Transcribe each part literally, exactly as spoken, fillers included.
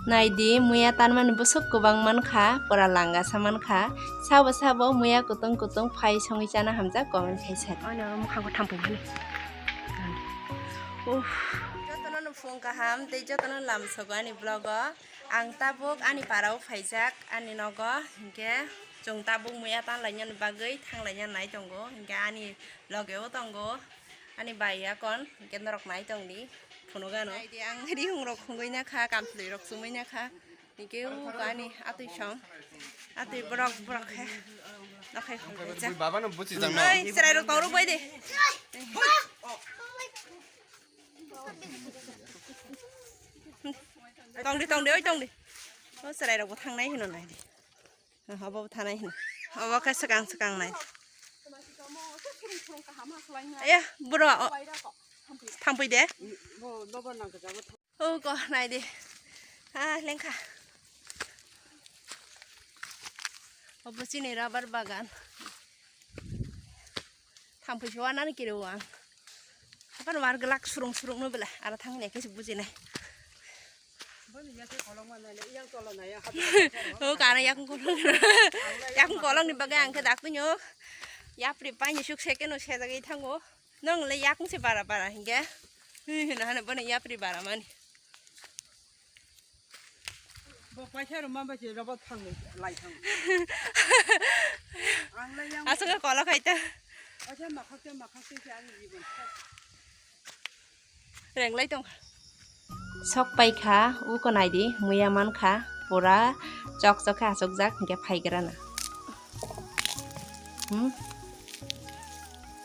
Naidi, muya tanmani bwswk kwbang mankha, pura langasa mankha. Sabo sabo muya kutung kutung phai songwi chana hamjak, comment khai sadi. Ani oro mwkhango thampui mani. Uff. Jotono no phung kaham tei jotono lam sogo ani vlog o. Ang tabuk ani para o phaijak, ani nogo, hinkhe chwng tabuk muya tanlainani bagwi thanglaina nai tongo, hinkhe ani loge o tongo ani bai yakon, hinkhe norok nai tongdi. Phunukgano. Naidi, ang rihung rok hungwi nakha, kamchwlwi rok chumui nakha. Hinkhe uko ani atwi song. Atwi borok, borok khe. Nokhai khulbui jak. Baba no buchi jang no. Oi, chwrai rok tong rok bai de. Tong de, tong de, oi tong de. O chwrai rok bo thangnai hino nai de. Obo thanai hino. Obo khe swkang swkang nai. Aya, bro, o, thampui de. O ko nai de. Ha, lengkha. Obo chini rubber bagan. Thampui se wanani kiri o ang. Hapan war glak surung surung no bela. Ara thang ne kesi buji nai. O kana yakung kolong. Yakung kolong ni bagai ang khe dak pinyo. Yapri pai ni suk seke no se dagai thango. Nong le yakung se bara bara hinge. Hino hano bono yapri bara mani. Bo paisa rwma bai se robot phang lai thang. Ang lai yang. Aswk kolok hai ta. Paisa makhak te makhak te se ani jibon. Renglai tong. Sok pai kha, uko nai di, muya man kha, pura chok chok khe achuk jak, hinkhe phai gra na. Hmm?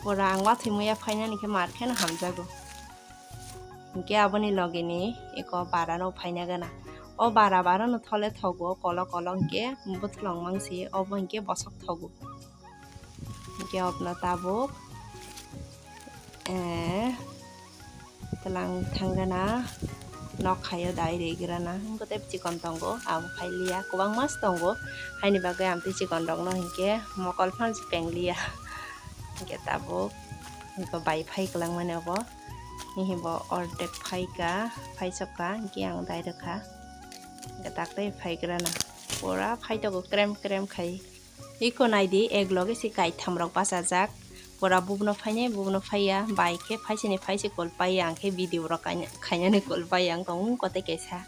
Pura ang wathwi muya phainani khe mar kheno hamjago. Hinkhe aboni loge ni eko bara no phaina gana. O bara bara no thole thogo, kolo kolo hinkhe bwthlong mangsi, obo hinkhe bosok thogo. Hinkhe obno tabuk, eh, tlang thang gana, nok hayo dai ri gra na. Hinkhe tei chikon tongo, abo phai liya, kwbangma se tongo. Haini bagwi ang tei chikon rok no hinkhe mokol phano se peng liya. Hinkhe tabuk, hinkhe bai phai kwlang mani obo. Hihi bo ordek phai ka, phai sok ka, hinkhe ang dai rwkha. Hinkhe tak tei phai gra na. Pura phai togo krem krem khai. Iko nai di, ek loge se kaitham rok bachajak. Pura bubuno phainai, bubuno phaiya, bai khe phaisini phaisi kol paiya, ang khe video rok kaina-, khainani kol paiya, ang tong kote kaisa.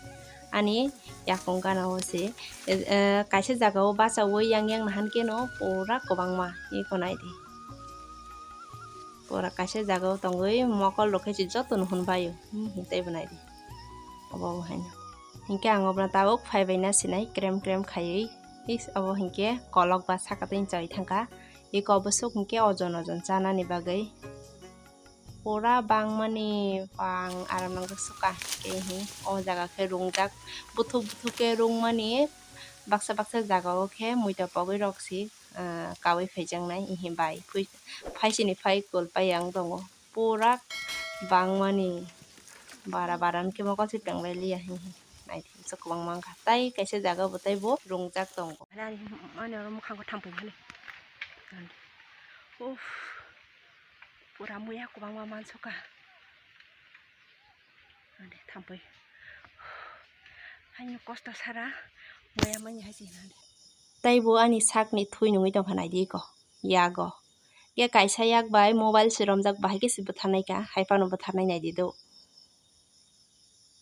Ani yakung gana o se, eh, kaisa jaga o bachaui yang yang nahan khe no pura kwbangma, iko nai di. Pura kaisa jaga o tongwi mokol rok khe se joto no hwn bai o, hmm, tei bo nai di. Obo bo haino. Hinkhe ang obno tabuk phai bai na sinai krem krem khaiwi. Is obo hinkhe kolok ba saka tei choi thangkha. Iko bwswk hinkhe ojon ojon chanani bagwi. Pura bangmani bang aram nang suka hinkhe hi o jaga khe rungjak. Buthuk buthuk khe rungmani baksa baksa jaga o khe muita pogwi rok si, ah, kawi phaijaknai hihi bai phui-, phaisini phai kol pai ang tongo. Pura bangmani bara bara hinkhe mokol se penglai liya hihi. Naidi, bwswk kwbangma wngkha. Tai kaisa jaga bo tei bo rungjak tongo. Ani, ani oro mwkhango thampui mani. Uff, pura muya kwbangma mansoka. Ani thampui. Ani kosto sara muya mani hai se hinani. Tai bo ani sakni thui nungwi tongkha naidi iko, yago. Khe kaisa yak bai mobile se romjak, bahai khe se bwtharnai kha, hai phano bwtharnai naidi do.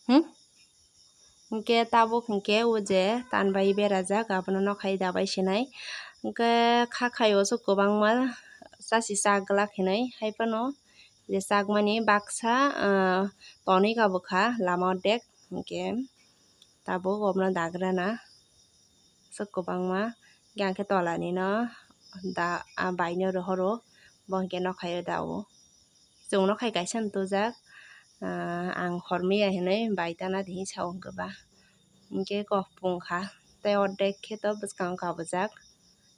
Hmm? Hinkhe tabuk hinkhe o je tan bai berajak, abono nok hai dabai sinai. Hinkhe kha khai o se kwbangma chasi chak glak hinwi, hai phano je chakmani baksa, ah, tonwi ka bwkha lama ordek, hinkhe tabuk obno dagrana. Aswk kwbangma. Hinkhe ang khe tola ni no da, a bai no rohoro, bo hinkhe nok hai o da o. Chwng nok hai kaisa no tujak, ah, ang hor maya hinwi bai tana di hinwi sa o hinkhe ba. Hinkhe kok pung kha, tei ordek khe to bwskango kabujak.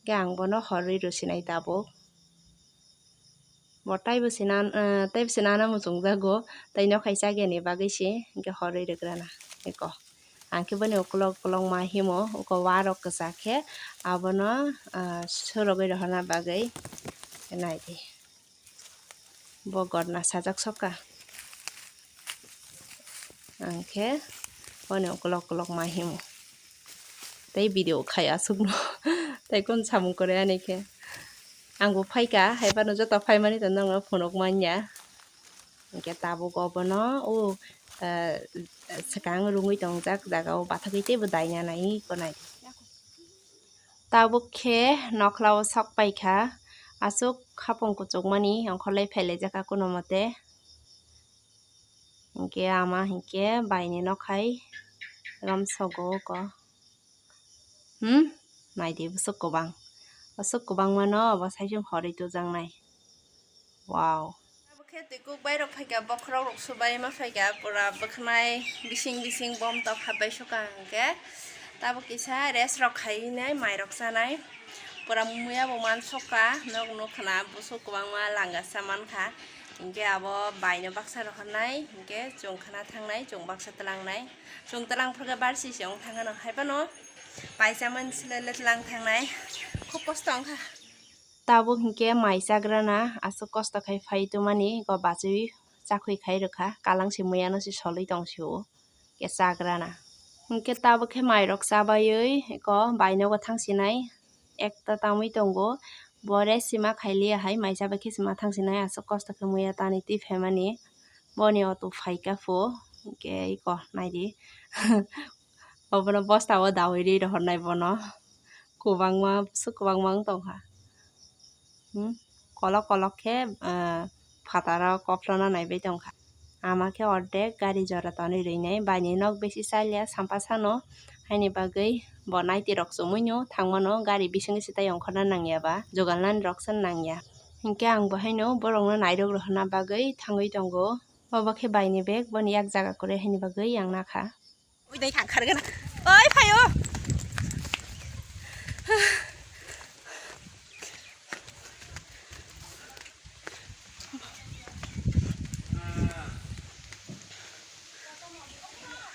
Hinkhe ang bono horwi rw sinai tabuk. Bo taibo se nan-, eh, taibo se nana muchungjago, tei nok hai chakya ni bagwi se hinkhe horwi rwgrana eko. Ang khe boni ukulok ukulok ma himo, uko wa rok kwchak khe abono, ah, surugwi rohorna bagwi nai di. Bo gorna sajak soka. Ang khe Boni ukolok ukolok ma himo. Tei video khai aswkno. Tei kun samung kwrwi ani khe. Angbo phaikha, haiphano joto phaimani to nokno phunuk manya. Hinkhe tabuk obono o, eh, swkang rwngwi tongjak jagao bathagwi teibo daina nai iko nai. Tabuk khe nokhlao sok paikha, aswk hapung kuchukmani ongkhorlai phailaijak kha kunumote. Hinkhe ama hinkhe baini nok hai romsogo oko. Hmm? Naidi bwswk kwbang. Bwswk kwbangmano obo saichung horwi tujaknai. Wow. Abo khe twi kuk bai rok phaikha, bokhorok rok subai ma phaikha, pura bwkhnai bising bising bom tok habai sokha hinkhe. Tabuk kisa rest rok khai hinai mai rok chanai. Pura muya bo man sokha, nok nuk khna bwswk kwbangma langa cha mankha. Hinkhe abo baino baksa rohornai, hinkhe chwng khna thangnai, chwng baksa tlangnai. Chwng tlang phurkhe barsi se wng thangano, haiphano paisa man sile le tlang thangnai. Khub kosto wngkha. Tabuk hinkhe mai chagrana aswk kosto khai phai tongmani, eko bachwi chakhwi khai rwkha, kalang se muiano se solwi tong sio, khe chagrana. Hinkhe tabuk khe mairok chabaiwi eko bainogo thangsinai, ekta tamwi tongo, bo rest sima khailiya hai, mai chabai khe sima thangsinai, aswk kosto khe muiya tani twi phaimani, boni auto phaikha pho, hinkhe eko naidi. Obono bosta o dawi ri rohornai bono. Kwbangma, bwswk kwbangma wng tongkha. Hmm? Kolok kolok khe, ah, phataro koplona naibai tongkha. Ama khe ordek gari jora tonwi rwinai. Baini nok besi chaliya sampasano. Haini bagwi bo naiti rok chumui no thangmano. Gari bisingo se tai ongkhorna nangya ba. Jogalnani rok se nangya. Hinkhe ang bo haino borokno nairok rohorna bagwi thangwi tongo. Obo khe baini bag, boni yak jaga kwrwi haini bagwi yang nakha. Oi, dai thang khargana. Oi, phaio.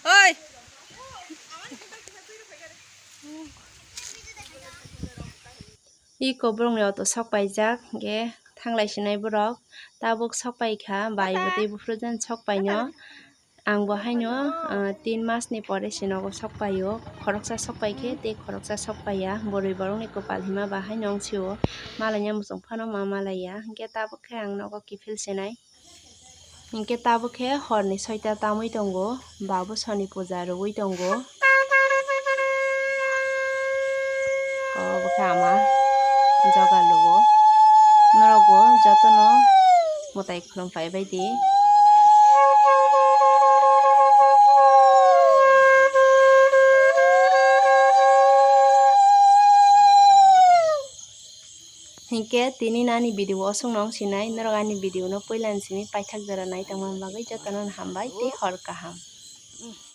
Oi. Iko borokni auto sok paijak, hinkhe thanglai sinai borok. Tabuk sok paikha, bai bo tei buphuru jan sok paino. Ang bo haino, ah, tin mas ni pore se nogo sok paio. Khoroksa sok paikhe tei khoroksa sok paiya. Bwrwi borokni kwpal hima ba haino wng sio. Malaina muchung phano ma malaiya. Hinkhe tabuk khe ang nogo kiphil sinai. Hinkhe tabuk khe horni soita tamwi tongo, babu soni puja rwui tongo. Obo khe ama joga lugo. Norokbo jotono mwtai khulum phaibai di. Hinkhe tini ani video o aswkno wng sinai, norok ani video no puila ni simi paithak jora nai tongmani bagwi jotono no hambai tei hor kaham.